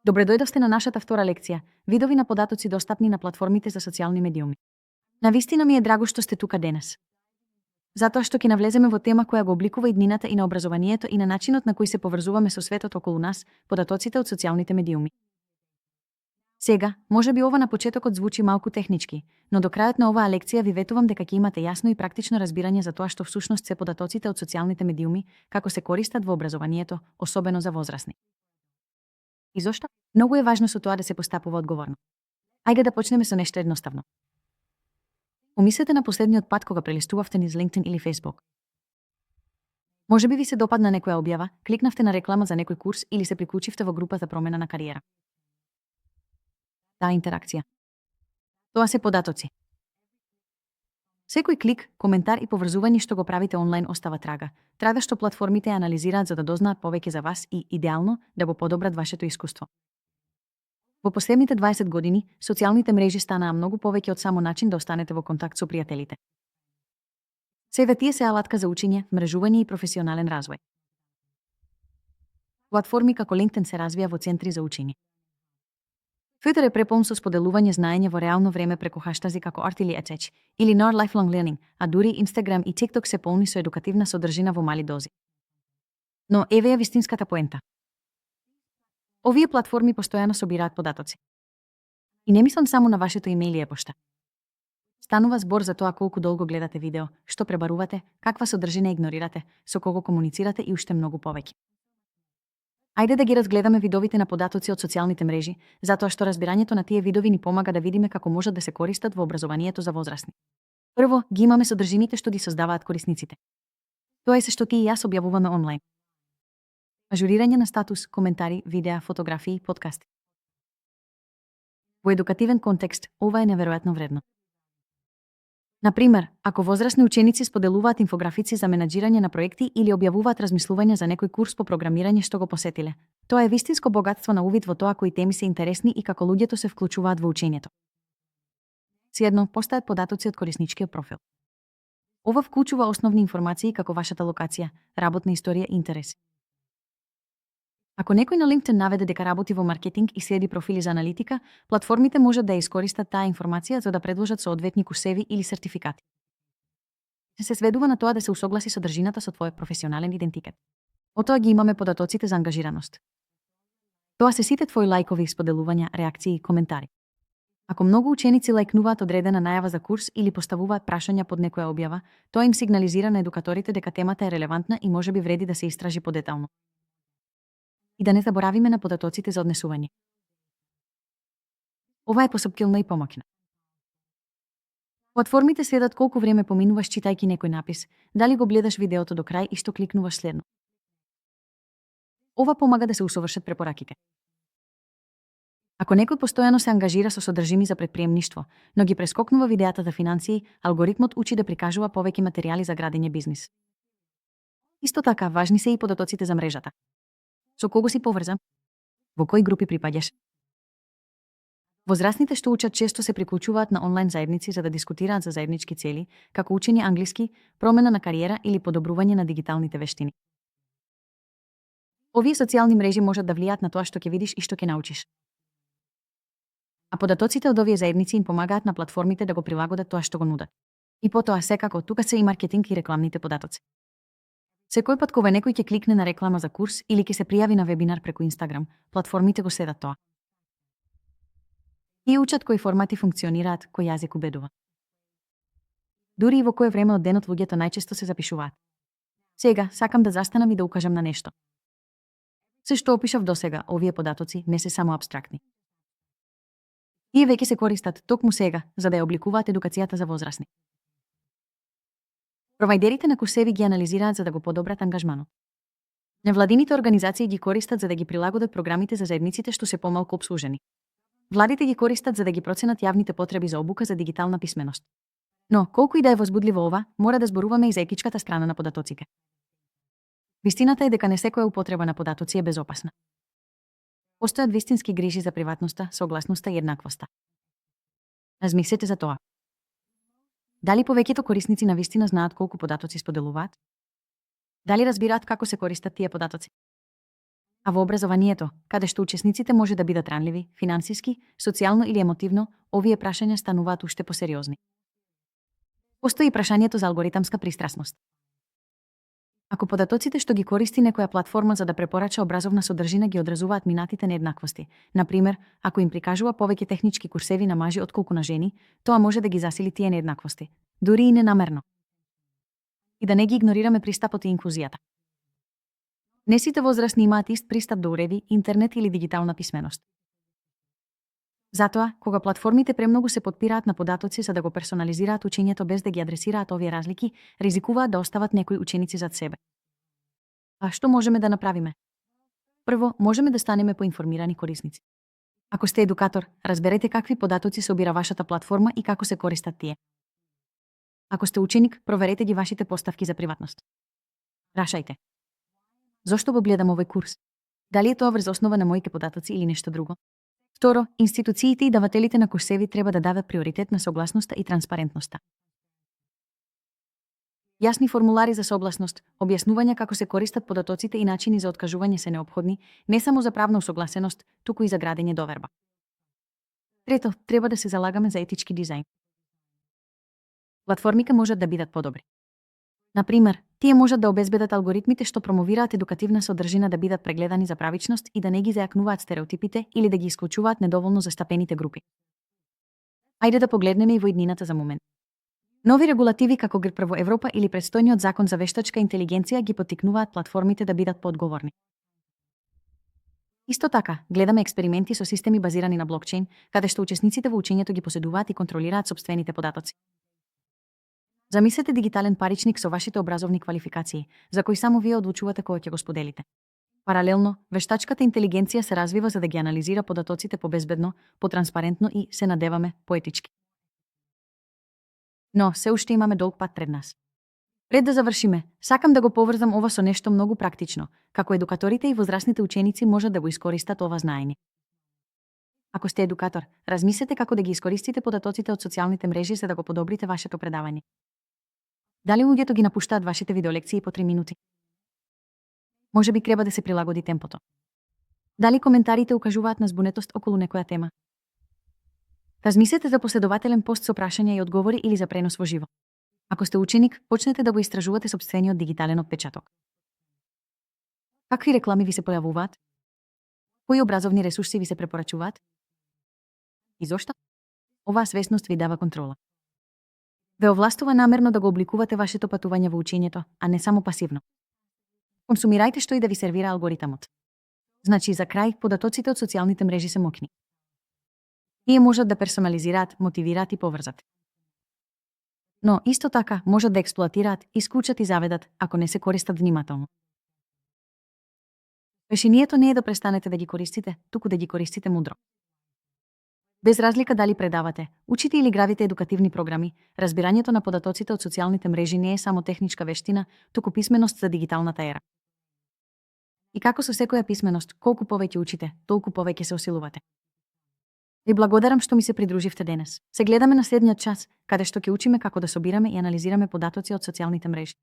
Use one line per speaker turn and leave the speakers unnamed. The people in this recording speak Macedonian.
Добре дојдовте на нашата втора лекција, видови на податоци достапни на платформите за социјални медиуми. Навистина ми е драго што сте тука денес. Затоа што ќе навлеземе во тема која го обликува иднината и на образованието и на начинот на кој се поврзуваме со светот околу нас, податоците од социјалните медиуми. Сега, може би ова на почетокот звучи малку технички, но до крајот на оваа лекција ви ветувам дека ќе имате јасно и практично разбирање за тоа што всушност се податоците од социјалните медиуми, како се користат во образованието, особено за возрасни. И зошто? Многу е важно со тоа да се постапува одговорно. Ајде да почнеме со нешто едноставно. Помислете на последниот пат кога прелистувавте низ LinkedIn или Facebook. Може би ви се допадна некоја објава, кликнавте на реклама за некој курс или се приклучивте во група за промена на кариера. Таа интеракција. Тоа се податоци. Секој клик, коментар и поврзување што го правите онлайн остава трага што платформите ја анализираат за да дознаат повеќе за вас и, идеално, да го подобрат вашето искуство. Во последните 20 години, социјалните мрежи станаа многу повеќе од само начин да останете во контакт со пријателите. Сега тие се алатка за учење, мрежување и професионален развој. Платформи како LinkedIn се развија во центри за учење. Twitter е преполн со споделување знаење во реално време преку хаштази како Art или Edge или Nord Lifelong Learning, а дури Instagram и TikTok се полни со едукативна содржина во мали дози. Но еве ја вистинската поента. Овие платформи постојано собираат податоци. И не мислам само на вашето имејл и епошта. Станува збор за тоа колку долго гледате видео, што пребарувате, каква содржина игнорирате, со кого комуницирате и уште многу повеќе. Ајде да ги разгледаме видовите на податоци од социјалните мрежи, затоа што разбирањето на тие видови ни помага да видиме како можат да се користат во образованието за возрасни. Прво, ги имаме содржините што ги создаваат корисниците. Тоа е се што ти и јас објавуваме онлайн. Ажурирање на статус, коментари, видеа, фотографии, подкасти. Во едукативен контекст, ова е неверојатно вредно. Например, ако возрасни ученици споделуваат инфографици за менаџирање на проекти или објавуваат размислувања за некој курс по програмирање што го посетиле, тоа е вистинско богатство на увид во тоа кои теми се интересни и како луѓето се вклучуваат во учењето. Сиедно, постаат податоци од корисничкиот профил. Ова вклучува основни информации како вашата локација, работна историја и интереси. Ако некој на LinkedIn наведе дека работи во маркетинг и следи профили за аналитика, платформите можат да ја искористат таа информација за да предложат соодветни курсеви или сертификати. Се сведува на тоа да се усогласи содржината со твојот професионален идентитет. Отоа ги имаме податоците за ангажираност. Тоа се сите твои лајкови, споделувања, реакции и коментари. Ако многу ученици лајкнуваат одредена најава за курс или поставуваат прашања под некоја објава, тоа им сигнализира на едукаторите дека темата е релевантна и можеби вреди да се истражи подетално. И да не заборавиме на податоците за однесување. Ова е посопкилно и помоќно. Платформите следат колку време поминуваш читајќи некој напис, дали го гледаш видеото до крај и што кликнуваш следно. Ова помага да се усовршат препораките. Ако некој постојано се ангажира со содржини за предприемништво, но ги прескокнува видеата за финансии, алгоритмот учи да прикажува повеќе материјали за градење бизнис. Исто така, важни се и податоците за мрежата. Со кого си поврзан? Во кои групи припаѓаш? Возрастните што учат често се приклучуваат на онлайн заедници за да дискутираат за заеднички цели, како учење англиски, промена на кариера или подобрување на дигиталните вештини. Овие социјални мрежи можат да влијаат на тоа што ќе видиш и што ќе научиш. А податоците од овие заедници им помагаат на платформите да го прилагодат тоа што го нудат. И потоа секако тука се и маркетинг и рекламните податоци. Секој пат кога некој ќе кликне на реклама за курс или ќе се пријави на вебинар преку Instagram, платформите го следат тоа. Тие учат кои формати функционираат, кој јазик убедува. Дури и во кое време од денот луѓето најчесто се запишуваат. Сега, сакам да застанам и да укажам на нешто. Се што опишав досега, овие податоци не се само апстрактни. Тие веќе се користат токму сега, за да ја обликуваат едукацијата за возрасни. Провајдерите на курсеви ги анализираат за да го подобрат ангажманот. Невладините организации ги користат за да ги прилагодат програмите за заедниците што се помалку обслужени. Владите ги користат за да ги проценат јавните потреби за обука за дигитална писменост. Но, колку и да е возбудливо ова, мора да зборуваме и за етичката страна на податоците. Вистината е дека не секоја употреба на податоци е безопасна. Постојат вистински грижи за приватноста, согласноста и еднаквоста. Размислете за тоа. Дали повеќето корисници на вистина знаат колку податоци споделуваат? Дали разбираат како се користат тие податоци? А во образованието, каде што учесниците може да бидат ранливи, финансиски, социјално или емотивно, овие прашања стануваат уште посериозни. Постои прашањето за алгоритамска пристрасност. Ако податоците што ги користи некоја платформа за да препорача образовна содржина ги одразуваат минатите нееднаквости, например, ако им прикажува повеќе технички курсеви на мажи отколку на жени, тоа може да ги засили тие нееднаквости, дури и ненамерно. И да не ги игнорираме пристапот и инклузијата. Не сите возрастни имаат ист пристап до уреди, интернет или дигитална писменост. Затоа, кога платформите премногу се потпираат на податоци за да го персонализираат учењето без да ги адресираат овие разлики, ризикуваат да остават некои ученици зад себе. А што можеме да направиме? Прво, можеме да станеме поинформирани корисници. Ако сте едукатор, разберете какви податоци собира вашата платформа и како се користат тие. Ако сте ученик, проверете ги вашите поставки за приватност. Прашајте: зошто го гледам овој курс? Дали е тоа врз основа на моите податоци или нешто друго? Второ, институциите и давателите на курсеви треба да дават приоритет на согласноста и транспарентноста. Јасни формулари за согласност, објаснувања како се користат податоците и начини за откажување се неопходни, не само за правна усогласеност, туку и за градење доверба. Трето, треба да се залагаме за етички дизајн. Платформите можат да бидат подобри. Например, тие можат да обезбедат алгоритмите што промовираат едукативна содржина да бидат прегледани за правичност и да не ги зајакнуваат стереотипите или да ги исклучуваат недоволно застапените групи. Ајде да погледнеме и во иднината за момент. Нови регулативи како ГРП во Европа или престојниот закон за вештачка интелигенција ги поттикнуваат платформите да бидат поодговорни. Исто така, гледаме експерименти со системи базирани на блокчейн, каде што учесниците во учењето ги поседуваат и контролираат сопствените податоци. Замислете дигитален паричник со вашите образовни квалификации, за кои само вие одлучувате кога ќе го споделите. Паралелно, вештачката интелигенција се развива за да ги анализира податоците побезбедно, потранспарентно и, се надеваме, поетички. Но, се уште имаме долг пат пред нас. Пред да завршиме, сакам да го поврзам ова со нешто многу практично, како едукаторите и возрастните ученици можат да го искористат ова знаење. Ако сте едукатор, размислете како да ги искористите податоците од социјалните мрежи за да го подобрите вашето предавање. Дали луѓето ги напуштаат вашите видеолекции по 3 минути? Може би треба да се прилагоди темпото. Дали коментарите укажуваат на збунетост околу некоја тема? Размислете за последователен пост со прашања и одговори или за пренос во живо. Ако сте ученик, почнете да го истражувате сопствениот дигитален отпечаток. Какви реклами ви се појавуваат? Кои образовни ресурси ви се препорачуваат? И зошто? Оваа свесност ви дава контрола. Ве овластува намерно да го обликувате вашето патување во учењето, а не само пасивно. Консумирајте што и да ви сервира алгоритамот. Значи, за крај, податоците од социјалните мрежи се мокни. Тие можат да персонализираат, мотивираат и поврзат. Но, исто така, можат да експлоатираат, исклучат и заведат, ако не се користат внимателно. Решението не е да престанете да ги користите, туку да ги користите мудро. Без разлика дали предавате, учите или градите едукативни програми, разбирањето на податоците од социјалните мрежи не е само техничка вештина, туку писменост за дигиталната ера. И како со секоја писменост, колку повеќе учите, толку повеќе се осилувате. Ви благодарам што ми се придруживте денес. Се гледаме на следниот час, каде што ќе учиме како да собираме и анализираме податоци од социјалните мрежи.